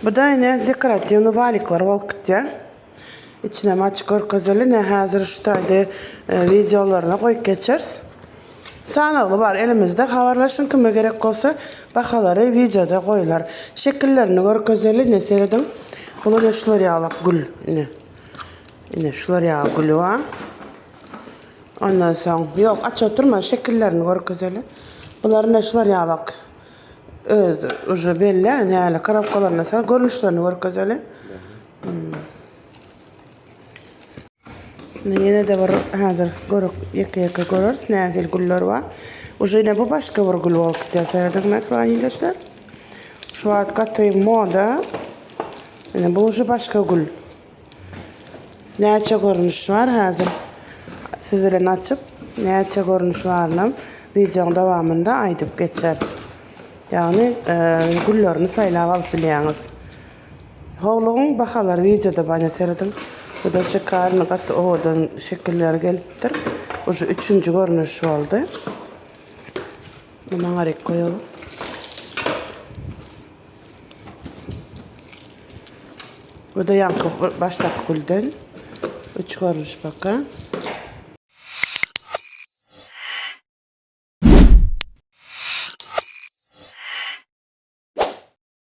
Bu-da ine dekoratiwnyý walikler bolup gitýär. Içinem açyk görkezeli. Ne häzir şu taýda wideolaryny goýup geçeris. Sanagly bar elimizde. Habarlaşyň kime gerek bolsa bahalary wideoda goýular. Şekillerini görkezeli. Ine serediň. Bular ine şular ýalak gül. Ine. Ine şular ýaly güli bar. Ondan soň ýok aç oturma şekillerini görkezeli. Bular ine şular ýalak öz uje belli näle korobkalaryna sal görnüşlerini görkezeli. Indi ýene-de bir häzir görüp ýeke-ýeke göreris nähili güller bar. Uje ine bu başga bir gül bolup gidýär serediň mähriban ildeşler. Şu wagt gaty moda. Ine bu uje başga gül. Näçe görnüş bar häzir siz bilen açyp näçe görnüş barynam wideoň dowamynda aýdyp geçeris. Ýagny güllerini saýlap alyp bilýäňiz. Howlugyň bahalary wideoda bana serediň. Bu-da şikarny gaty owadan şekilleri gelipdir. Uje üçünji görnüş boldy. Muny aňaryk goýalyň. Bu-da ýaňky başdaky gülden üç görnüş baka.